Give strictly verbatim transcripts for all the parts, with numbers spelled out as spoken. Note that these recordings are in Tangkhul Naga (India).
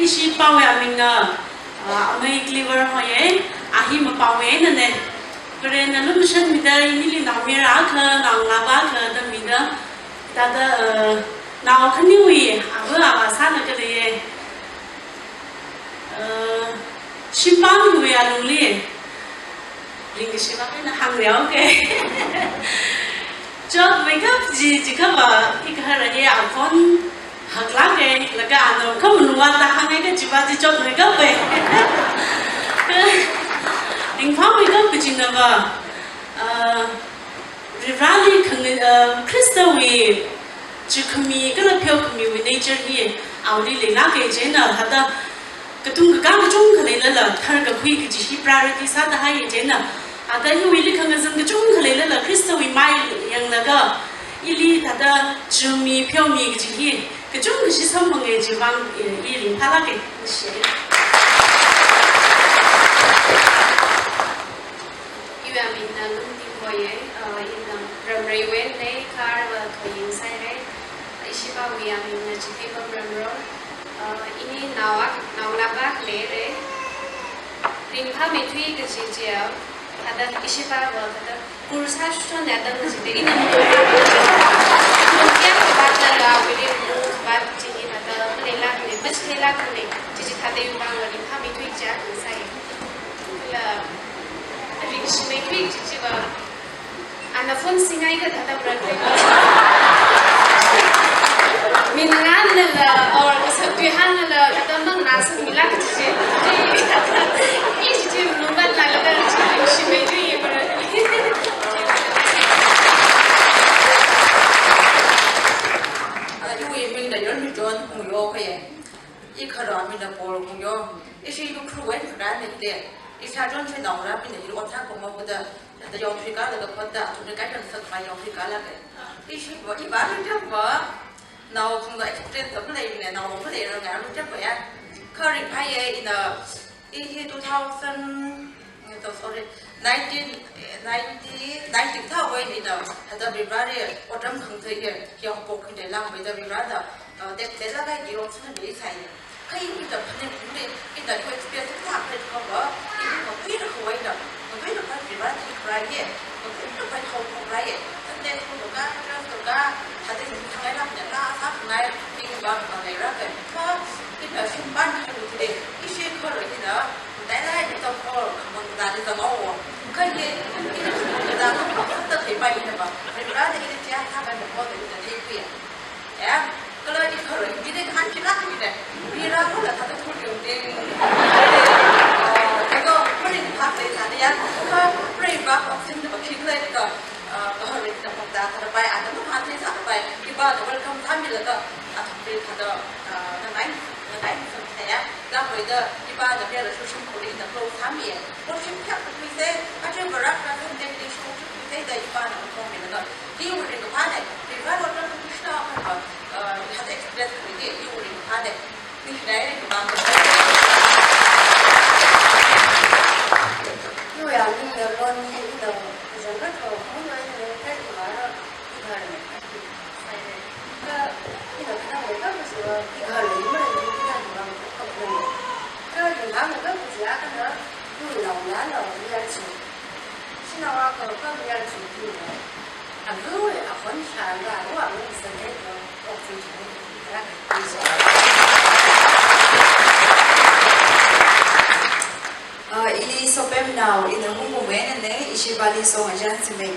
Ishi pāwui amingna, ah, amei Cleaver hoiye, a hi mapāwui einane. Varena lumashanmida inili naomayara akha, naongalāva akha da mida, thāda, ah, nao khaniwui ava avā sālaga leiye. Ah, shimpān hiwui alungli ringkashi vak eina hāngreoke. Chotmeikap chi, chikhava, igahara ye akhon haklāke, laga ano khamalungva ta hāngngai kajiva chi chotmeikape. Ringphāmeikap kajinava, ah, Varivarali khang-, ah, Khristawui chukhami kala pheokhamiwui nature hi awuili leilāke chieina thāda katung kakā kachungkha leilala tharkakhui kaji hi priority sāda haiye chieina. Thāda hiwuili khangazan kachungkha leilala Khristawui mai yanglaga ili thāda chumi pheomi kaji hi kachungkha shi samphange chiwui vang, eh, i ringphālāke. Ishi. Iwui amingna Lungting hoiye, uh, ina Ramreiwui einane, kharva Thoying sāhaire. Ishi pāwui amingna Chitheipam Ramro. Uh, ini nao ak-, naongalāva akha leire. Ringphāmeithui kaji chiya, thāda ishi pāva thāda kur sāshon ya dang kaji te ina mukya kabat lala, wiri mukbat chi hi thāda maleilākne, machitheilakkane, chi chi thāda iwui vangva ringphāmeithui chiya kusai. Kala, ringshi meithui chi chiva, ana phone singai kathāda brand. Mina nganala, or kasakpi hāngala, kathāda mang na sangmilāk chi chi. I chi chi lumbat lala, ringshi meithui brand. Ah, iwui mingna Yonmi John Hungyo hoiye. Ikhara mina Paul Hungyo. Ishi Ukhrulwui einane. Ishā John chi naongarābingna hi otsak koma buda, thāda yongthui kalaga khotta, athumli kairan sakmai yongthui kalaga. Ishiva, iva lungchapva, nao khangda experience maleimane, nao maleiranga lungchapva ya. Kha ringphāye ina, i hi two thousand, oh, sorry, nineteen, eh, ninety, nineteen thāwui eina, thāda Varivarali otram khangathei hi, yangpok khangde langmeida Varivarada, uh, tek tek laga girok sāna be sai. Kha ina phaning khangde, ina hu experience thākahai kava, ina mapui na khavai na, mapui na khavai Varivarada khavai ye, mapui na khavai khavai ye. Sunday school ka, church ka, thāda ina thangai lamna la sākhangai, ina ba maleira ka. Kha ina shimpān hailu thide, ishi khara ina, dai dai ina tao khor, khamang dani zangao. Kha ye, ina khamang dani zangao, thāda theipai ina ba. Varivarada ina chiya thākahai na ko da ina theikhuiya. Ya, kala ikhara Hindi de khan chila kani de. Mira ko la thāda thur yung ding. Kato, pring phak le thāda ya. Ka pring phak phak sin de bakhi le ka. Ah, kahara ina phak da thāda pai, ana ma phak le thāda pai. Iba da welcome sāmilaga. Athumli thāda, ah, na nine, na nine sam thaya. Lamwui da iba da bela shushum kuli ina close sāmi. Worship kyak kuli se, ache barak rakan de kuli shushum kuli se da iba da welcome milaga. Iwui ringkaphāne, Varivarali otram Krishna khanva, uh, thāda express khuide, iwui ringkaphāne. Ningshilāke ringkaphā. Iwui amingna Loni, ina zangkatwa, khamunwui eina, thai ivara, ikhara, sai. Kha, ina khanangmeikap kajiva, ikhara, imara, ina khanangmeikap kajiva. Kha, ina khanangmeikap kajiva, akhana, iwui naongalāna, ina chi. Shanao akha, kha mayar chi, ina. Alu, akhon shāla, alu, alu, sāne, to, oxygen, rak, Ah, ili Sopemnao, ina Hungpungwui einane, ishi Bali song ajan sime.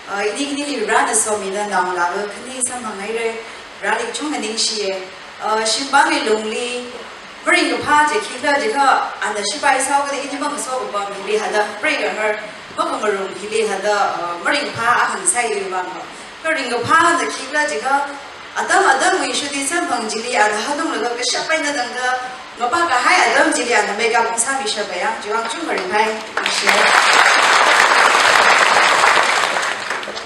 Ah, ini, inili Varena somida naongalāva khani samphanghaire, Vareli chungda ningshiye. Uh, shimpānwui lungli, maringkaphā chi khikhala jiakha, ana shipai sāhaokada ini mang so kapam hili hada, pray kahar, makamarung hili hada, uh, maringkaphā ahāng sāi iwui vang. Maringkaphā ana khikhala jiakha, atam atamwui shuti samphang chili, ana hanunglaga kashap eina tangda, mapā kahai atam chili, ana makeup ung sāmishappa yang, chiwui vang chungkha ringphai, share.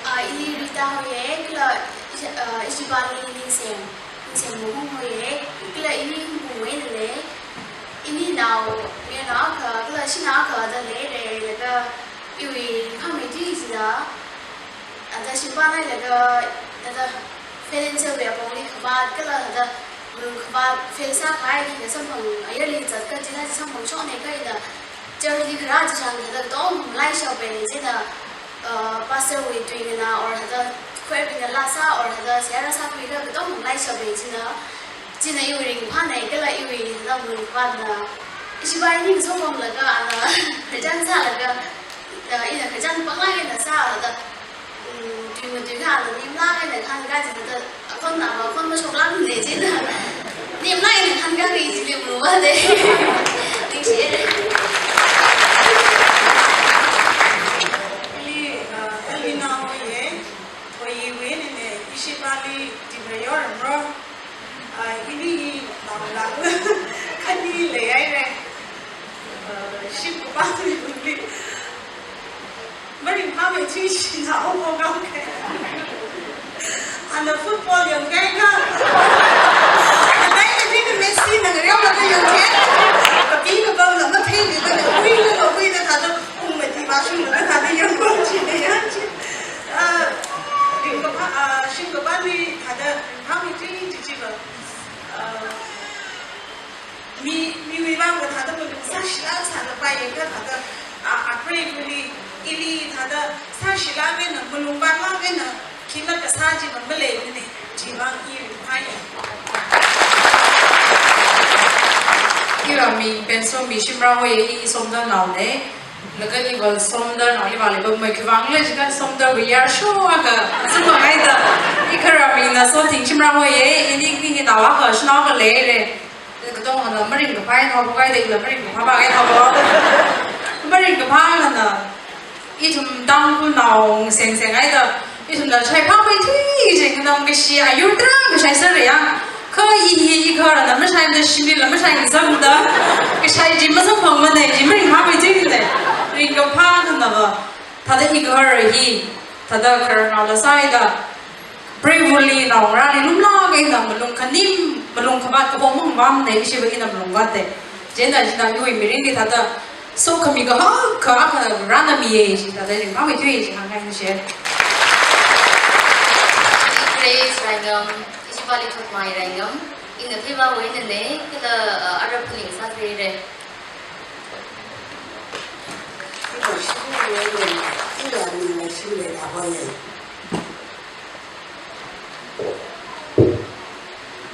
Ah, i Rita hoiye, kala, ishi, ah, ishi Bali Ningseng. Ningseng Mohung hoiye, kala ini Hungpungwui einane, ini naomayarnao akha, kala shanao akha da leire, laga iwui phāmeithui china, ada shimpānhailaga, ada financial wui apongli khavāt, kala ada Malung khavāt fail sākahai hina samphang, ayarli zatkha china chi samphang shokne kha ina church li kharā chi shang hina katonga malai shokpai china, uh, pastor wui tuingana or hada choir bingna laa sā or hada siyara sākhuilaga katonga malai shokpai china, china iwui ringphāna kala iwui hada malung khavātna. Ishi bai ning sopamlaga ana khararchan sālaga, uh, ina khararchan panglāk eina sā hada, mm, tui matui kha ana nimlāk eina khangayi chithāda, akhon na akhon mashoklākne china. Nimlāk eina khangayi chili mluwa de. Ningshiye. Ili, uh, Elvina hoye, hoye wui nene, ishi pali Tibrayor mro. Uh, ini i naola. Khani leihaire. Uh, shimkhur pali. Maringphāmeithui shina ongkong kau ke. Ana football yangkahai kha. Atai na ding Messi na ngareolaga yangkahai. Kapi kapamla matheimana, huilaga huida thāda, ung mati ba shunglaga thāda yangkahai china ya chi. Ah, ringkaphā, ah, shimkhur pali thāda ringphāmeithui chi chi ba. Ah, mi, miwui vang kathāda malung sāshilāk sāda paiya kha thāda, a, a pray kuli ili thāda sāshilāk eina, malung vātlāk eina, khila kasā chi va maleimane, chi vang i ringphāya. Iva ming Pensomi Shimrah hoye, i Somdal naone. Laga iva Somdal nao, iva leiva mai khivang le jiakha Somdal wui yarsho akha, sumba ngaida. I kharā mingna Sothing Shimrah hoye, ini kini nao akha, shanao akha leire. Katongana maringkaphā thao bukai de, la maringkaphā ba kai thao ba. Maringkaphā lana, ithum Tangkhulnao seng seng haida, ithumna shaiphāmeithui jing nang kashi ayur tarākha shaiserra ya. Kha i hi i kharāna mashaida shimli la mashaisangda, kashai chi masamphangmane, chi maringphāmeithuine. Ringkaphā lana va, thāda i kharā hi, thāda kharā naola sāhaida, bravely naongarāli lumlāk eina malung khanim, malung khavāt kahomang vāmane, ishiva ina malung vāte. Chieina china iwui mirinli thāda sokhami kahak akha rānamiye, chi thāda ringphāmeithui chi hāngngai nishe. Grace Raingam, ishi pali Thotmai Raingam, ina Theiva wui nene, kala, uh, ara phaning sāseire. Ina Shimrah hoye, ina mingna Shimrah hoye.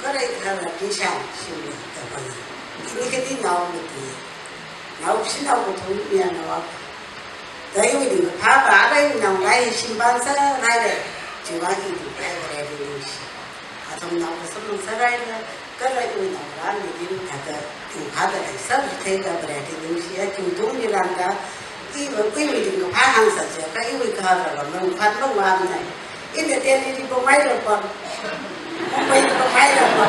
Kharei kharā kishan shimli tapana. Ini kadi nao mati. Nao shinao kuthum ya nao. Dai wui ringkaphā ba dai nao lai shimpan sārai le. Chiva i tu dai kare di ningshi. Athum nao kasam sāraina. Kala iwui naongarā mirin thāda, ringphāda leisāra theida Vare ningshiya, kingtung nirangda, iwui, iwui ringkaphā hāngsa chiakha, iwui kharā va malung khavāt mavāmane. Ina Delhi li pamhaira pa, Mumbai li pamhaira pa.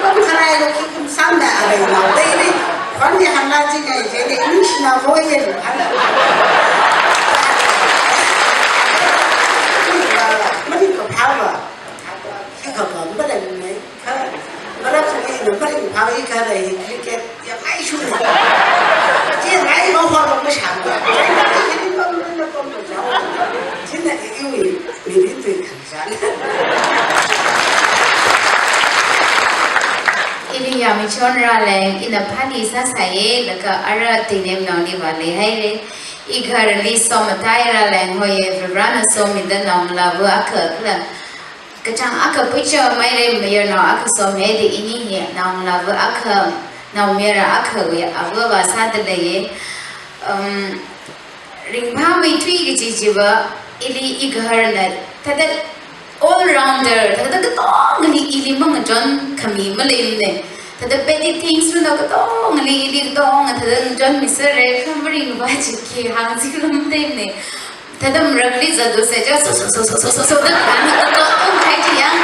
Pam kharāi lo khi kum samda arei nao. Dai ni, khon ni hāngla chi ngai je ni, ningshina hoye. Maringkaphā va. Hi kha pam ba dang mai. Kha, mara kha ni na mara ni pha i kha dai cricket ya mai shu. Chi mai ma hor ma sham. Chi na i mi mi ni tu kan san. Ili ya mi chon ra leng, ina phani sāsāye, laga ara tinem nao ni va leihaire. I kharāli somatai ra leng hoye, Varena somida naongalāva akha kala. Kachāng akha puicha maire mayarnao akha somhaide ini hi naongalāva akha naomayara akhawui ava va sāda leiye. Um, ringphāmeithui kaji chiva ili i kharāna thāda all rounder, thāda katongali ili mangachon khami maleimane. Thāda petty things runa katongali ili katonga thāda ngachonmi sāre, kha maringva chi khi hāngsi khalam teimane. Thāda marakli zat do se ja, so, so, so, da kan, da to, to, khai chi yang.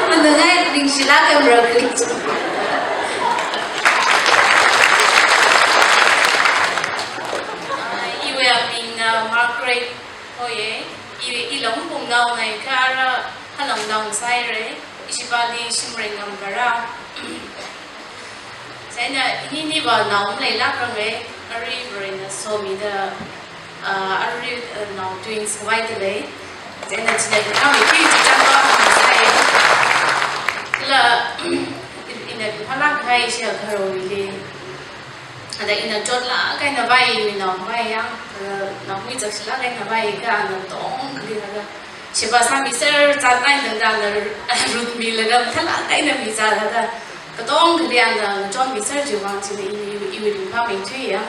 Mana ngai ningshilāk marakli. Iwui aming, uh, Margaret hoye, i, i Longpung nao ngai kha ara Halong nao sāhaire, ishi pali Shimreingam Vara. Chieina ini ni va nao maleilākrange, arui Varena somida, ah, arui, ah, nao twins khavai da lei. Chieina china kami ki chi chang va sai. Ina chotlāk eina vāi, ina vāi yang, eh, naomi chakshilāk eina vāi, kha ana tongkhali laga, sheba sāmiser, chat eina tangda ana rutmilaga, mathālāk eina mizālaga, katongkhali ana chonmiser chiwui vang china i, i, iwui ringphāmeithui ya.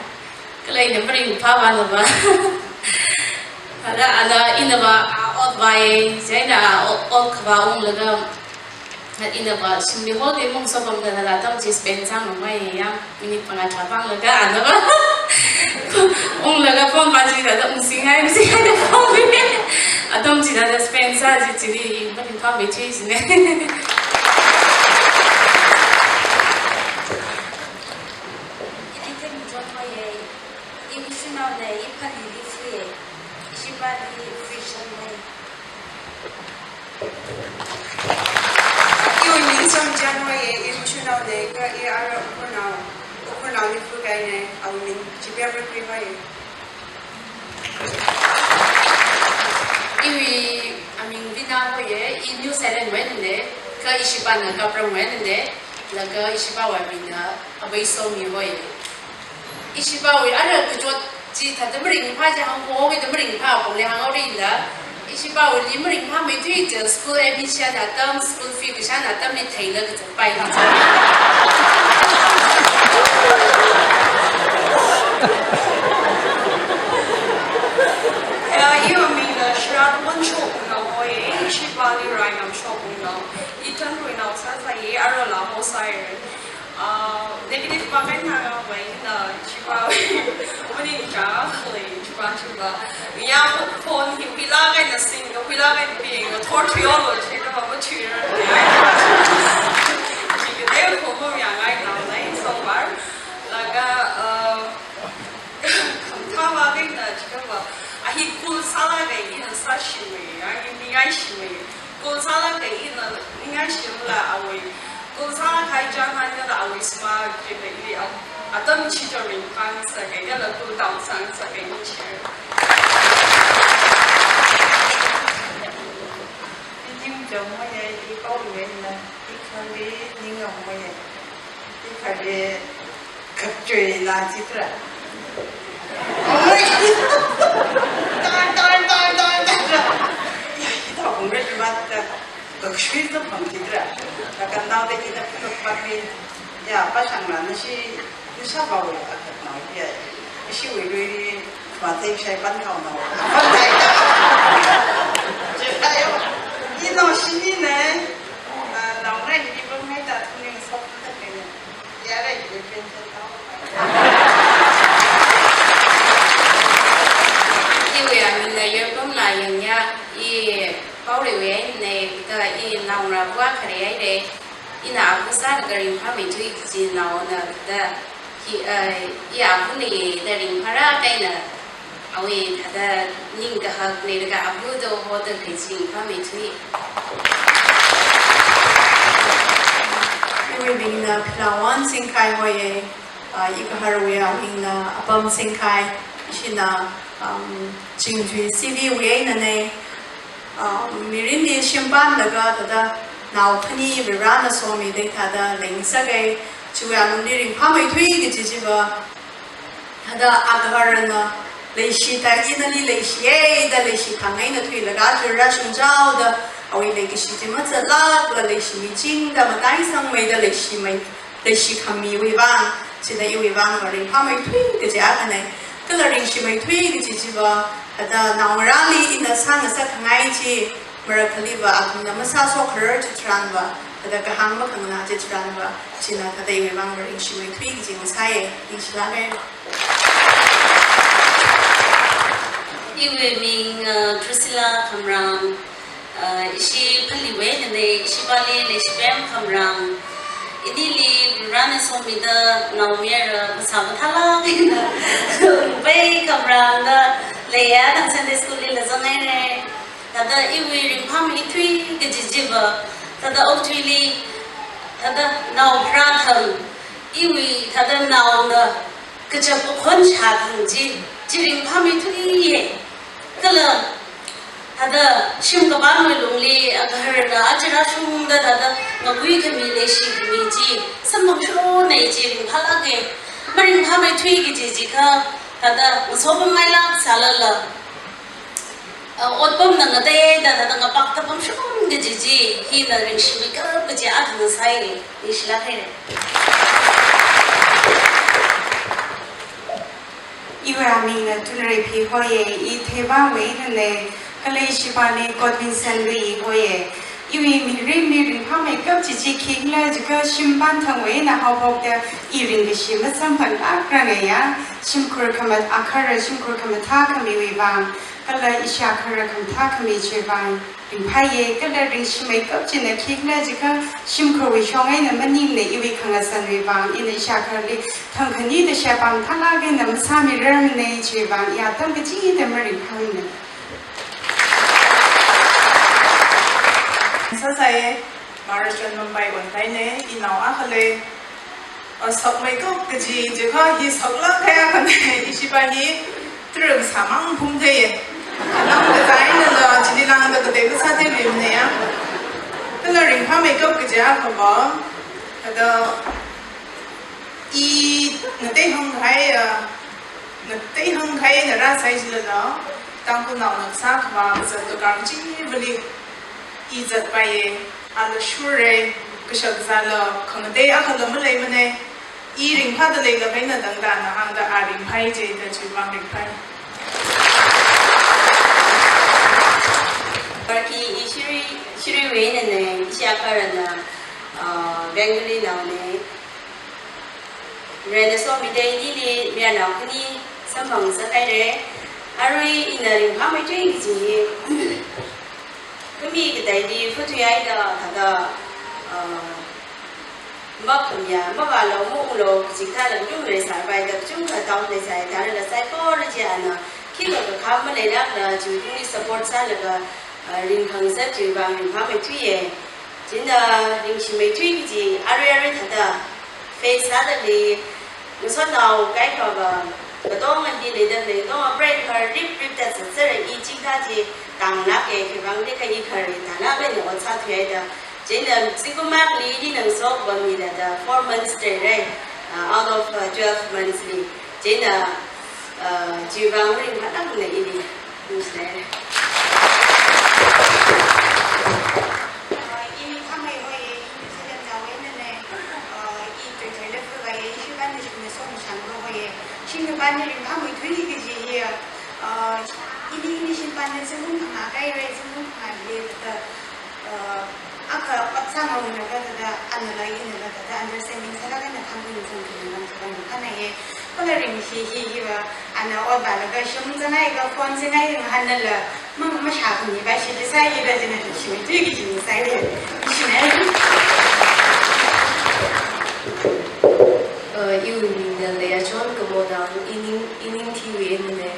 Kala ina maringphāva nava. Thāda ana inava, ah, ot vāi, chieina, ah, ot, ot khavā unglaga, Ngat inava shimli hall li mung sopamda thāda atam chi spend sāngarumai ya, minute mangā tharā pānglaga anava. Unglaga phone pāchida thāda ungsingai, ungsingai da phone. Atam chida thāda spend sā chi chili maringphāmeithui chine. Ini themchon hoye, i Vishnu naone, i Phalili fue, i Shipali fui shonme. Iwui ming Somchan hoye, i Vishnu naone, kha i ara Ukhrulnao, Ukhrulnaoli fui kaine, awui ming Chipiam Rakri hoye. Iwui aming Vina hoye, i New Zealand wuine, kha i shipana Kapram wuine, laga i shipawui amingna Aveisomi hoye. I shipawui ara kachot chi thāda maringphā chi hāngkhui, thāda maringphā pongli hānghaorila. I shipawuili maringphāmeithui chi school admission atam, school fee kashan atamli theila kazatpai. Ya, iwui mingna Shratwon Shoknao hoye, i shipali Raingam Shoknao. I Tangkhulnao sāsai, arala hosai. Ah, negative pa kaina ngavai na chipa. Mani cha khalei chipa chipa. Ya, phone hi huila kaina sing, huila kaina ping, thor thuiolo chipa ma thuira. Chikha de phone mo ya ngai na nai so far. Laga, ah, khamthā va kaina chipa. Ah, hi kul sālaga ina sāshimei, ah, i ningai shimei. Kul sālaga ina ningai shimla awui. Kul sālakha i chānhai kala awui sma kida ili a-, atam chithā ringphāngasakai kala kul tamsāngasakai ni chi. I Ningchongmeiye, i Paoliwena, i Kharli Ningyongmeiye, i Kharli Kakchuina chitra. Oi! Tar, tar, tar, tar, tar. Ya, hithā hungre mat ta. Kakshui ta pam chitra. Kakannao de ina pura pakri. Ya, pashang na nashi, nisha bawe akatnao ya. Ishiwui lui ni, mathei shai panthao nao. Panthai ta. Chitayo. Ino shini ne. Ah, naongarā ni pam mai ta tuning sok ta ne. Iwui amingna Yerpamla Yangya, i Paoliwui eina, kha i naongarā pua khare aire, ina apu sālaga ringphāmeithui kaji naona kha, hi, eh, i apuni da ringphāra kaina, awui thāda ningkahak leilaga apu do hoda kaching phāmeithui. Iwui mingna Philawon Singkhai hoye, ah, i gaharwui amingna Apam Singkhai, ishina, um, Chingjui C V wui einane, um, mirinli shimpanlaga thāda nao khani Varena somida thāda leingasake, chiwui alungli ringphāmeithui kaji chiva, Thāda agaharana leishi ta inali leishiye da leishi thang eina thuilaga chura shungchaoda awui leikashi chi mazatlākla leishimichingda mataisangmeida leishimei, leishikhamiwui vang, china iwui vang ringphāmeithui kaji akhane. Kala ringshimeithui kaji chiva, thāda naongarāli ina sāngasak khangai chi, Marakhaliva athumna masāshok kharar chitharanva, thāda kahāng makhanganā chitharanva, china thāda iwui vang ringshimeithui kaji ngasāye, ningshilāke. Iwui ming, uh, Drusilla Khamrang, uh, ishi Phalliwui einane, ishi Pali Leishipem Khamrang. Inili Varena somida naomayara phasā mathālāk eina, Ungpei Khamrang da leiya, thang Sunday school lila zangaire. Thāda iwui ringphāmeithui kaji chiva, thāda okathuili, thāda nao pharā thang, iwui thāda naona kachap kakhon shā thang chi, chi ringphāmeithuiye. Kala, thāda shim kapāngwui lungli, agaharana aja rāshungda thāda ngakuikhami leishikhami chi, samphangshonei chi ringphālāke. Maringphāmeithui kaji chi kha, thāda ngasopamngailāk sālala, uh, otpamna ngateida thāda ngapakta pamshung kaji chi, hina ringshimei kap kaji akha ngasai, ningshilāk haira. Iwui amingna Tunreiphi hoiya, i Theiwui einana, kala ishipāli Godwinson Lui hoiya. Iwui mirinli ringphāmeikap chi chi khikhala jiakha shimpan thangwui eina haophokta i ringkashi masamphanglākranga ya, shimkhur khamat akhara, shimkhur khamathā khamiwui vang, kala ishi akhara khamathā khami chiwui vang ringphāya, kala ringshimei kap china khikhala jiakha shimkhurwui shong eina maningla iwui khangasanwui vang, ina ishi akharali thangkhanida sheba mathālāk eina masāmirarmana, chiwui vang i atam kachida maringphāmana. Sāsai, Maharashtra Mumbai wonkahaina, inao akha lei. A, sakmeikap kaji jiakha hi saklāk kahai akhana, ishipā hi tara sāmang phungtheiya. Nang kazainala chili langda katei kasā theiluimana ya. Kala ringphāmeikap kaji akhava, thāda i ngateihāngkahai, a, ngateihāngkahaina rāsai jilala, Tangkhulnaona kasā khavā kazat kakang chivali i zatpaiya, ala shurra, kashakazāla khangatei akhala maleimana, i ringphāda leilāk eina tangda ana hāngda a ringphāi jida chiwui vang ringphāi. Barki i Shirui, Shiruiwui einana, ishi akharana, uh, Bengalinaona. Mirana somida inili mayarnao khani samphang sāhaira. Arui ina ringphāmeithui kaji hi khami kateili phuthuihaida thāda, uh, makhamya, mavālu, maunglu kaji thāla kachungkha leisāpaida, kachungkha tao leisāi, thālala saikora chi ana khikha kakham maleilākla chiwui tungli support sālaga, uh, ringkhangasak chiwui vang ringphāmeithuiya. Chieina ringshimei thui kaji arui arui thāda face sādalei, ngasotnao kaikhava, katonga hi leidalei, katonga prei khar rip ripda zatzara, i chikaji tanglāka, khiwuivang jiakha i khar tanglāk eina ot sāthuihaida. Chieina zingkum akhali ili ngasopamida thāda four months leirai, uh, out of, uh, twelve months li. Chieina, uh, chiwui vang ringphālākna ili. Ningshilāka. Uh, i Mingthangmei hoiya, i New Zealandnaowui einana, uh, i Toithoila phuvaiya, i shimpanli shimna song shanglo hoiya. Shimpanli ringphāmeithui kaji hi, uh, ili, ili shimpanna zingkum phangā kahaira, zingkum phangāli thāda, uh, akha ot sāngaroklaga thāda, anala inala thāda understanding sālaga na khangkhui ningchāng khuining lam thāda ringphānaiya. Kala ringshi hi hiva, ana ot vālaga shim zangai ka phone zangai ngahānla, ma, mashākhami va shili sāi da jina ringshimei thui kaji sāi. Ningshina. Uh, iwui mingna Leiya John Kamodang, i Ning, i Ningthiwui einana,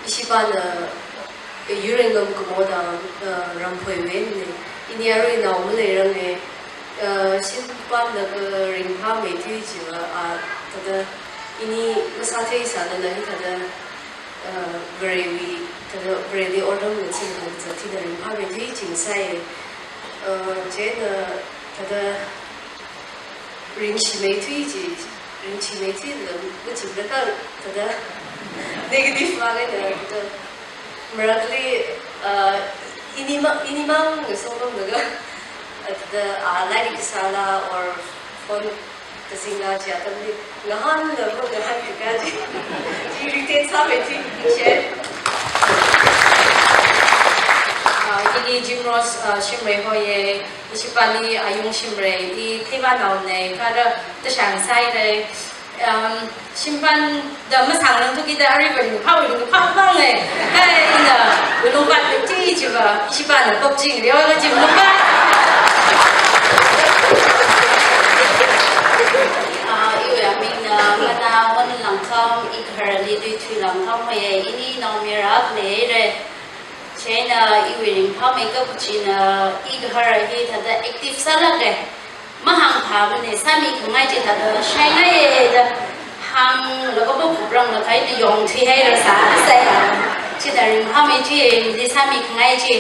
ishipāna, uh, Yurengam Kamodang, uh, Ramphoiwui einana, ini arui nao maleiranga, uh, shimpanlaga ringphāmeithui chiva, uh, thāda, ini masāthei sālala hithāda, uh, Varewui, thāda Vareli otram ngathada zathida ringphāmeithui chi ngasai. Uh, chieina thāda ringshimei thui chi, ringshimei thuila machimrakha thāda negative mangna thāda marakli, uh, inimang, inimang ngasopamlaga, uh, thāda, uh, lairik kasāla or phone kazingla chi atamli ngahānla, ngahānlaga chi, chi irritate sāmeithui, share. Uh, ili Jim Ross, uh, Shimray hoiya, ishipāli Ayung Shimray, i Theiwuinaona, kha ara Tashang sāhaira. Um, shimpanda masāngarang thukida aruiva ringphāwui ringphāwui vang e. Hai, ina wulungpat chi chiva, ishipāna pop chingri oga chi wulungpat. Ah, iwui amingna Mana Wonlangkham, igaharali Luithuilangkham hoiya, ini Naomayara leira. Chieina iwui ringphāmeikap china igahara hi thāda active sālāka. Mahāngphāmana, sāmikhangai chi thāda shaingai da hānglaga pokhuprang laga kaina yongthuihaira sāsai. Chithā ringphāmeithui, ili sāmikhangai chi.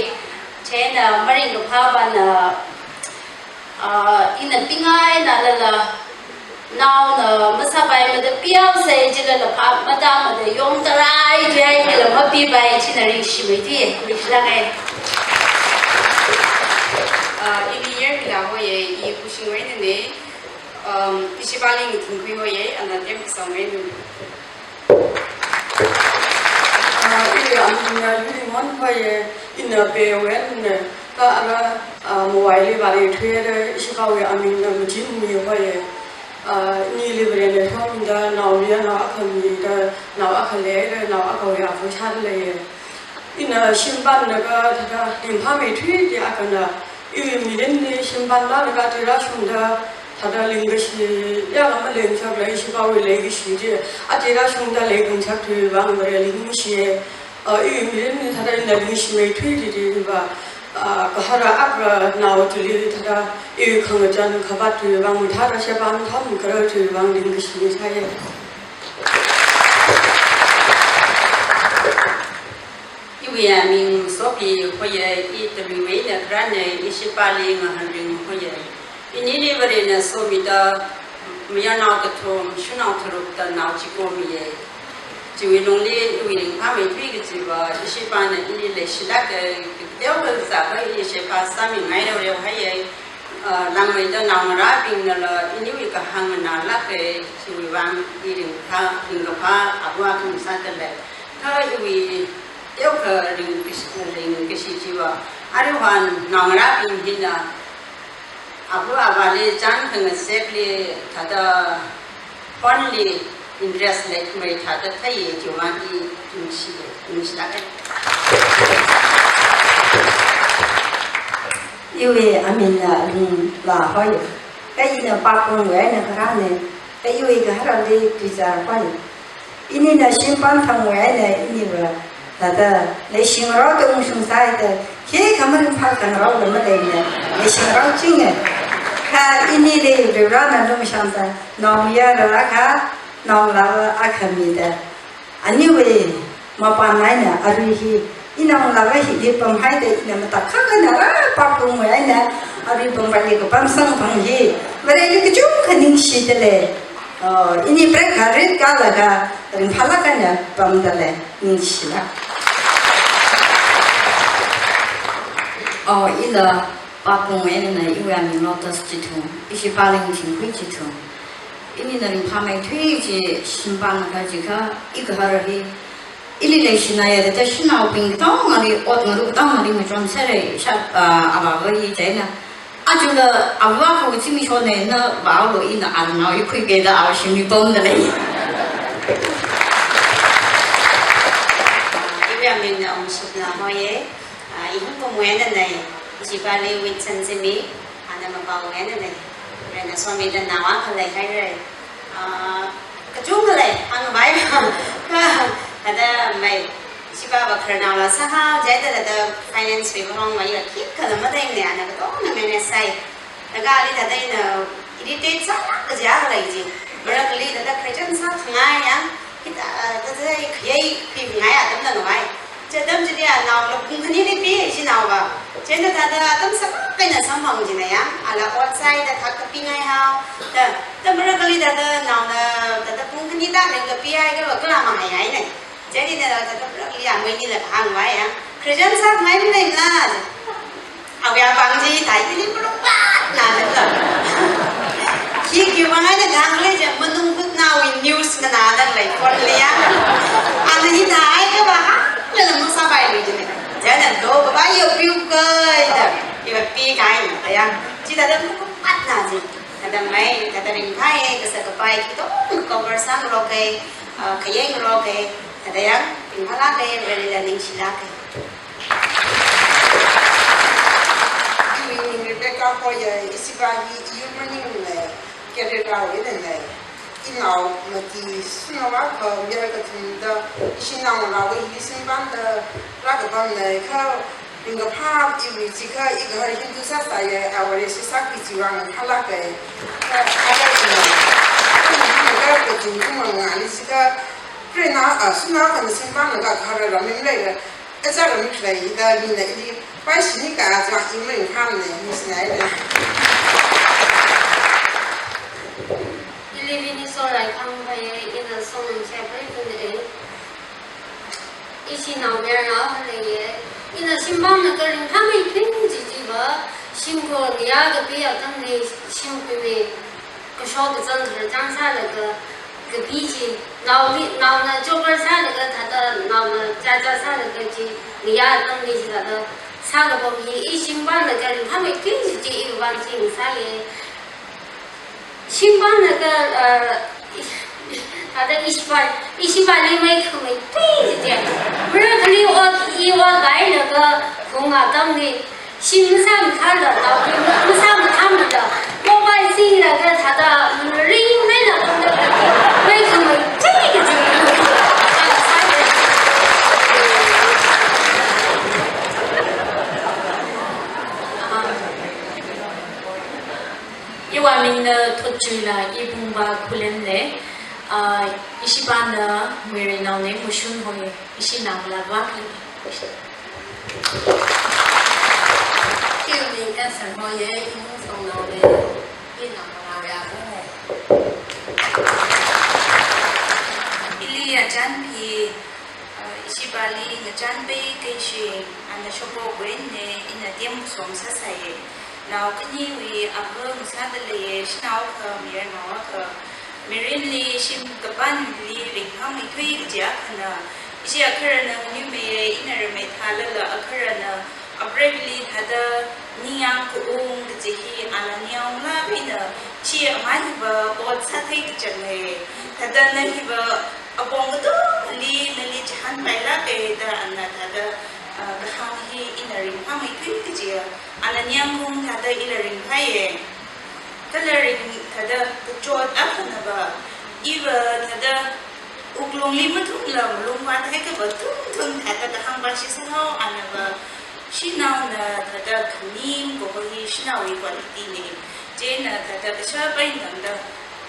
Chieina maringkaphāvana, ah, ina pingainalala, Naona masāpaimada pihaosei, chilala phap matāmada yongtarai, chihaimila mapipai, china ringshimei tui, ringshilākei. Ah, I Miyermila hoye, I Pushingwuinane, um, ishi pāli Thingkhui hoye, ana Temkasangwuinane. Ah, iwui amingna Yulimon hoye, ina Pewuinane, kha ara, ah, mobile li vāli thuida, ishi pāwui amingna Machinmi hoye. Ah, inili Varena thomda, naomayarnao akha mida, nao akha leida, nao akhawui avā sāda leiye. Ina shimpānlaga thāda ringphāmeithui chi akhana, iwui mirinli shimpānlaga aja rāshungda, thāda lingkashi, yāla maleingasak lei, ishi pāwui leikashi chi, aja rāshungda leikasak thuiwui vang Vareli ningshiye. Ah, iwui mirinli thāda ina ningshimeithui chi chiva, ah, gahara akha nao chili thāda iwui khangachān khavāt thuiwui vang thāda sheba thāmkharā thuiwui vang ringkashi sāye. Iwui aming Sopi hoye, I Taluiwuina kharāne, ishi pāli Ngahanring hoye. Inili Varena somida, mayarnao kathum, shanao tharukda nao chiko miye. Chiwui lungli iwui ringphāmeithui kajiva, ishi pāna ili leishilākei, teokha zākha ili sheba sāmingai reoreo haiye. Ah, langmeida naongarābingnala iniwui kahāng nganālākei, chiwui vang I ringphā, ringkaphā avā akha sāda lei. Kha iwui teokha ringkashi, ringkashi chiva, aruihon naongarābing hina avā avāli chān khangasekli thāda phone li interest leikhamei thāda theiye, chiwui vang I ningshi, ningshilākei. Iwui amingna Lungla hoye. Kha ina Pakungwuina kharāne. Kha iwui gaharali Tuizar hoye. Inina shimpān thangwuina iniva thāda leishingarokta ungshungsāda, khikha maringphā khangarokla maleimana, leishingarokchinge. Kha inili Varena lumashansa, naomayara akha, naongalāva akha mida, aniwui mapān eina arui hi, ina naongalāva hili pamhaida ina matakhak eina rā Pakungwuina arui pamvali kapam samphang hi, Vareli kachungkha ningshida lei. Oh, ini break kha rit kalaga ringphālāk eina pamda lei, ningshilāk. Oh, ila Pakungwuinane, iwui aming Lotus Chithung, ishi pāli Thingkhui Chithung. Inina ringphāmeithui chi shimpānlaga jiakha, I gahara hi, ili leishinaye, thāda shanaobing katongali, ot ngarā katongali machonserei, sha, ah, avāva hi chieina. Ajala avā akhawui zimikshone, na vālu, ina anao I khuikida ava shimli pamda lei. Iwui amingna Ongshipna hoye. Ah, I Hungpungwuinane, ishi pāli Witson Zimi, ana Mapawuinane. Varena somida nao akha leihaire. Ah, kachungkha lei, hāngkhavai. Kha, thāda mai, ishi pāva khararnaola sāhao, chieina thāda finance wui vāng mai, khikhala matheimane, ana katongna manage sāi. Laga ali thāda ina irritate sālāk kaja lei chi. Marakhali thāda graduation sākhangai yang, hithāda, ah, thāda khayei khuingai atamna ngai. Chi atam chili anaola pung khanili pi, ishi naova. Chieina thāda atam sālāk eina samphang jina yang, ala ot sāhaida thak kapingai hao. Thāda, thāda marakhali thāda naona, thāda pung khani thāda ringkapi haiakhava kala mahaihaine. Chieina thāda marakhali amanila kahāngva yang, graduation sākhangai maleimala. Awui apāng chi thāda ili pulupatna thāda. Khi khi mangaina thang lei chi, manung khutnawui news nganāda lei phone li ya. Ana hithāda haiakhava hāngla masāpailui jine. Chieina do khavai yopiuka da, iva pikahaina da ya. Chithāda pulupatna chi. Thāda mai, thāda ringphāye, kasā kapai katonga cover sāngaroke, ah, khayengaroke, thāda ya, ringphālāke, Varelila ningshilāke. Iwui ming Rebecca hoye, ishi pā hi iyur maningna, career rāwuinane. Inao mati shanao akha mayar kathumda, ishi naongalāva hili shimpānda rākapamne, kha ringkaphā iwui jiakha, igahara Hindu sāsāye, aware shi sāki chiwui vang phālāke. Kha, kha, kha, kachungkha mangāli jiakha, prena, ah, shanao akhana shimpānlaga gahara rāmi maleire. Aja rāmi khalei hithāda mina ili paishini kaja i maringphāmane, ningshinaire. Ili Ishi naomayarana leiye. Ina shimpamlaga ringphāmeithui kaji chiva, shimkhur ngayā kapi atamli shimkhurwui kashok kazang khararchān sālaga kapi chi, naoli, naona chopper sālaga thāda, naona chacha sālaga chi, ngayā atamli chi thāda sākapam hi, i shimpamlaga ringphāmeithui kaji chi iwui vang chi ngasāye. Shimpamlaga, uh, thāda ishipā, ishipāli meikhameithui kaji chi. Marakhali ot, i ot vālaga, khung atamli shim masāmathāla, naoli masāmathāmila, mobile singlaga thāda, ringhaila, meikhameithui kaji. Iwui amingna Thotchuila, i Pungba Khullen le, ah, ishipāna Muirei naone Mushun hoi, ishi naongalāva khalei. Iwui aming Esther hoye, i Mungshong naone, i naongalāwui avāne. Ili achānpi, ah, ishipāli ngachānpai kashi, ana shokokwui eina, ina temkasom sāsāye. Nao khaniwui avā ngasāda leiye, shanao akha, mayarnao akha. Mirinli shim kapānli ringphāmeithui kaji akhana, ishi akharana nganingmeiye, ina ramei thālala akharana, apreivali thāda ningyāng kaung kaji hi, ana ningyānglāk eina, chi amai hiva ot sāthei kachangei. Thāda na hiva apong katongali nali chihānpailāke da ana thāda, ah, kahāng hi ina ringphāmeithui kaji, ana ningyāng kaung thāda ila ringphāye. Kala ring thāda kachot akhanava, iva thāda wuklungli mathumla malung vāthei kava thumthum thāda kahāng vāshi sāhao, anava shanaona thāda khanim kaho hi shanaowui quality ne. Chieina thāda kashap eina tangda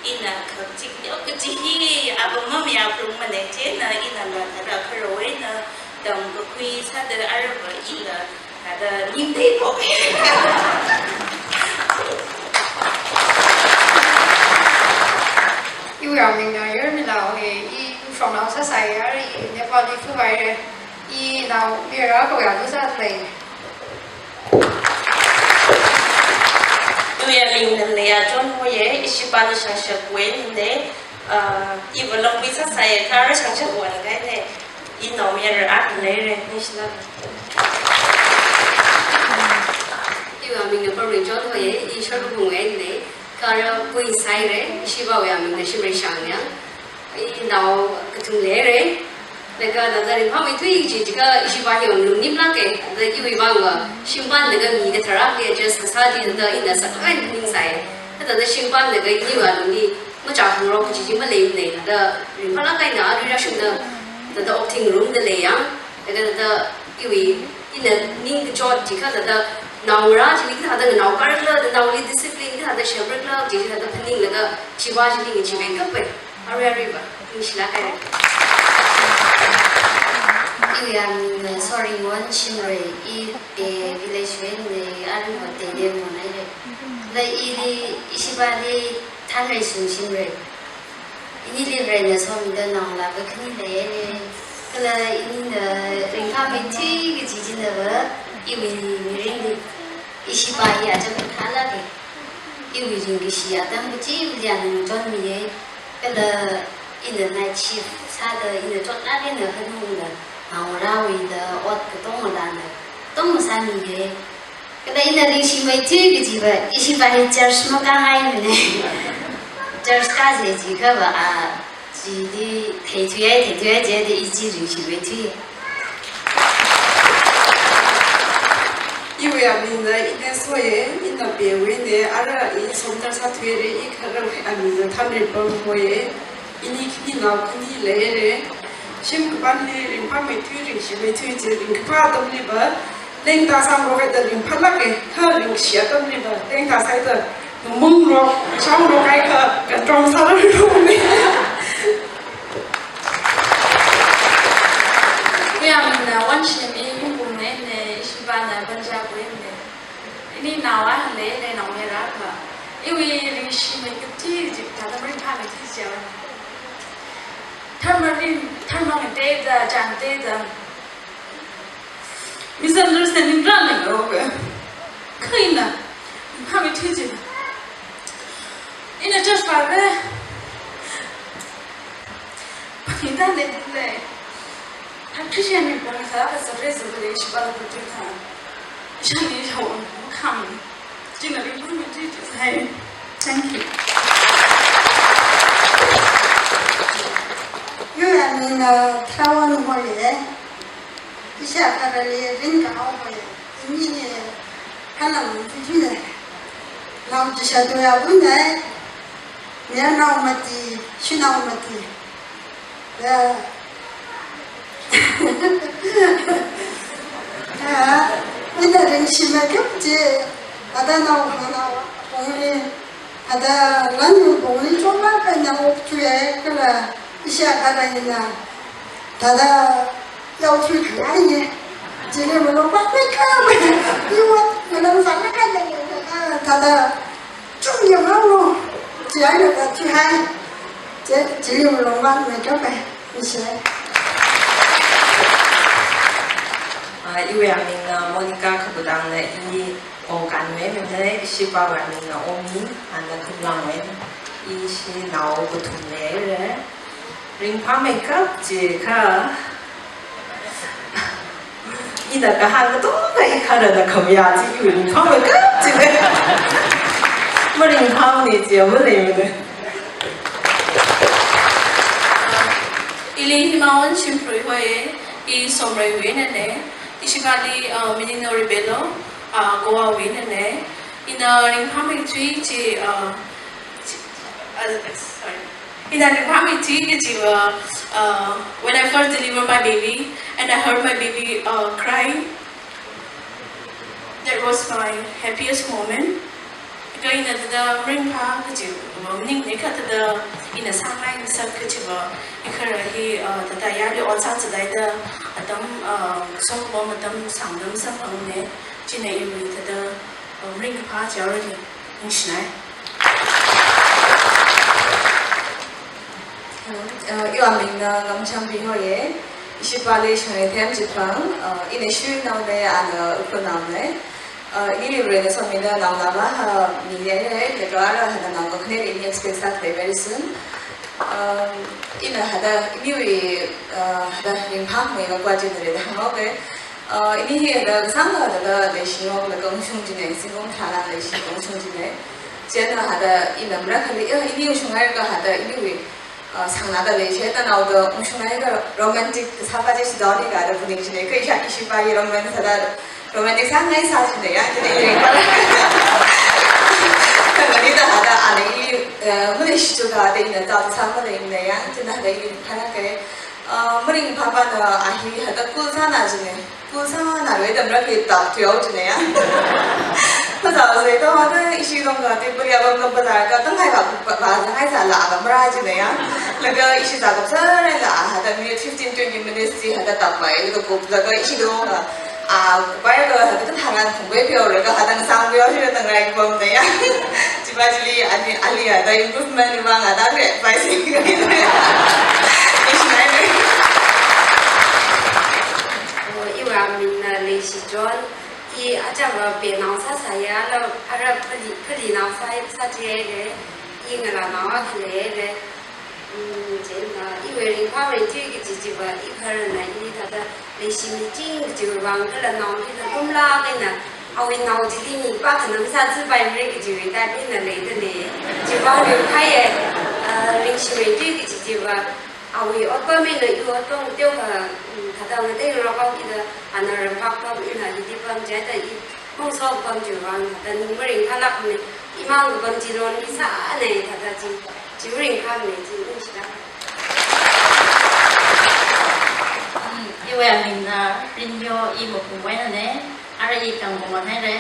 ina khak chik yao kaji hi apam mamayā phalungmane, chieina inala thāda kharawui eina tamkakhui sāda aruiva ila thāda ningtei phoke. Iwui amingna Yarmila hoye, i Mungshongnao sāsāye, arui i Nepalli phāvaire, i naomayara kawui avā sāda lei. Iwui amingna Leiya John hoye, ishipāna Shangshakvāne, ah, iva Longpui sāsāye, kha arui Shangshakvāna kahaine. I naomayara akha leire, ningshilāk. Iwui amingna Parming John hoye, i Sharkapungwuine, kha arui Pui sāhaire, ishipāwui amingna Shimrei Shangyang. I nao kathum leire. Laga thāda ringphāmeithui kaji jiakha ishipā hi nganingmilāke. Thāda iwui vangva shimpamlaga mi katharakli adjust kasā chi thāda ina sākhanganing sāye. Thāda shimpamlaga iniwui alungli machākhangarok kaji chi maleimane, thāda ringphālāk eina arui rāshungda thāda okathui ngarumda leiya. Laga thāda iwui ina ningkachot jiakha thāda naongarā chili thāda nganaokarla, thāda naoli discipline thāda shemrakla, chi thāda phaninglaga chiva chili ngacheemeikapai. Arui aruiva ningshilāk haire. Iwui amingna Soringwon Shimrei, i, eh, village wuine, aruiva Teinem wui eina leire. Kala ili ishipāli Thanreishung Shimrei. Inili Varena somida naongalāva khani leire. Kala inina ringphāmeithui kaji chinava, iwui mirinli ishipā hi acham kathālāke. Iwui ringkashi atam kachivali ana ngachonmiye. Kala ina night shift sāda ina chotlāk eina hanungla naongarāwuila ot katongalāna tong sāmiye. Kala ina ningshimeithui kajiva, ishipā hi church makāngaimane. Church kāse jiakhava, a, chili theithuihai, theithuihai jida i chi ningshimeithui. Iwui amingna Ines hoye, ina Peiwuine, arui i Somdal sāthuire, i kharawui amingna Thanreipam hoye, ini khani nao khani leire. Shim kapānli ringphāmeithui, ringshimeithui chi ringkaphā atamliva, lengda sāngarok haida ringphālāke, kha ringshi atamliva, lengda sāhaida ngamungrok, shangarok haikha, control sārarumne. Iwui amingna Wanshim, i Hungpungwuine, ishipāna Punjabwuine. Ini nao akha leire, naomayara akha. Iwui ringshimeikap chi, thāda ringphāmeithui chiva. Tharma ring, tharma ngateida, chāngateida, Misunderstanding rāngai lo ke. Kha ina, phameithui chi. Ina church pāre. Phaningda leile. Appreciate mi pāng sa ka surprise le shi pala putui tha. Shani shawon kham. China ri phameithui chi sai. Thank you. Iwui aming, uh, Tharawon Hoye. Ishi akharali Ringkahao Hoye. Ini hi khanang tui tui ne. Nao chi sha tui a tui ne. Mayarnao mati, shanao mati. Ya. Ya. Ina ringshi makeup chi. Ada nao, nao, only. Ada lan yu bongli chomla kaina okthuiya kala ishi akhala ina. Thāda yaothui khangai ne. Chili malong pa makeup. Iwat malang sāla kaina. Thāda chung yanglo. Chiaina ka thuihai. Che, chili malong pa makeup. Ishi. Ah, iwui amingna Monica Khaputang na, i Okan me mene, ishipāwui amingna Omi, ana Khumlang me, ishinao kathum leire. Ringphāmeikap jikha, ina kahāng katonga i kharana khamya chi iwui ringphāmeikap jine. Maringphāmane chi maleimane. Ili Himaon Shimprui Hoye, i Somreiwui einane. Ishipāli, uh, Minino Rebelo, uh, Goawui einane. Ina ringphāmeithui chi, uh, chi, uh, sorry. Ina ringphāmeithui kajiva, uh, when I first delivered my baby and I heard my baby, uh, crying, that was my happiest moment. Kha ina thāda ringphā kaji, uh, maning ne kha thāda ina sāngai ngasā kajiva, i kharā hi, uh, thāda yali ot sāzatda atam, uh, sokpam atam sangdam samphangmane, china iwui thāda, uh, ringkaphā chi aurani, ningshinai. Uh, iwui amingna Ngamchangpi Hoye, ishipāli Shangreithem Chitphang, uh, ina shuinaone, ana Ukhrulnaone. Uh, ini Varena somida naonava, uh, miya, eh, laga ara hada nao khane ini expect sāda very soon. Um, ina hada iniwui, uh, hada ringphāmei va kwa jin reda hāngngaoke. Uh, ini hi hada kasāngla hada leishingok laga ungshung jine, singong thala leishi ungshung jine. Chieina hada ina marakhali, eh, ini ungshung haiakha hada iniwui, uh, sāngnada leishi, thāda naoda ungshung haiakha romantic kasāpa chi shidao ni kada phuning jine, kha isha ishipāli romance hada romantic sāngai sā jine ya, jine ya. Kha nganida hada ana i, uh, maleishi jikha hada ina tao sāmaleine ya, chieina hada i kharāke. Uh, maringphāpana a hi hada cool sāna jine. Cool sāna loi atam rāki tak tuiyao jine ya. Phazā zai to hada ishi dongka te puri abang ka bazar ka tangai ba, ba, ba, tangai sāla ka mara jine ya. Laga ishi zākap sāra la hada minute fifteen twenty minutes chi hada tak bai laga kup laga ishi dongka. Ah, kupai ka hada tharan khumbai pio laga hada ngasang pio shi tangai bom ne ya. Chiva chili ani, ali hada improvement ni vang hada advice ni. Ishi nai ne. Oh, iwui amingna Leishi John, i achāva penao sāsāya, la ara phali, phalinao sā, sāchihaire, i ngalānao akha leire. Mm, chieina, iwui ringphāmeithui kaji chiva, i kharana, i thāda, leishi miching kajiwui vang kala nao, i thāda kumla kaina, awui nao chili mipā khanam sāchipaimare kajiwui thāda ina leidane. Chiva ringphāye, ah, leishimeithui kaji chiva, awui otpam eina iwui otpam teokha, mm, thāda ngateingarok kida ana ramphak pam eina hili pam jida i mongso pam chiwui vang thāda ning maringphālākmane, imang kapam chi lonli sāne thāda chi, chi maringphāmane chi ningshilāk. Mm, iwui amingna Rinyo, i Maphungwui einane, ara i Kangpokpi haire,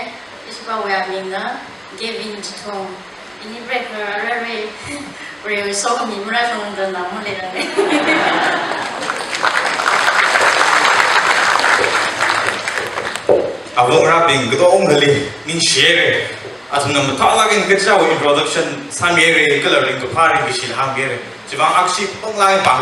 ishipāwui amingna Gavin Chithong. Ini break, uh, rare, rare, so mi mara shong dan na mo le dan ne. Avāva̱ ngarābing katongali ningshihaire. Athumna mathālāk eina kachichāwui introduction sāmihaire, kala ringkaphā ringkashi hāngmihaire. Chiwui vang akhashipang lāngpang.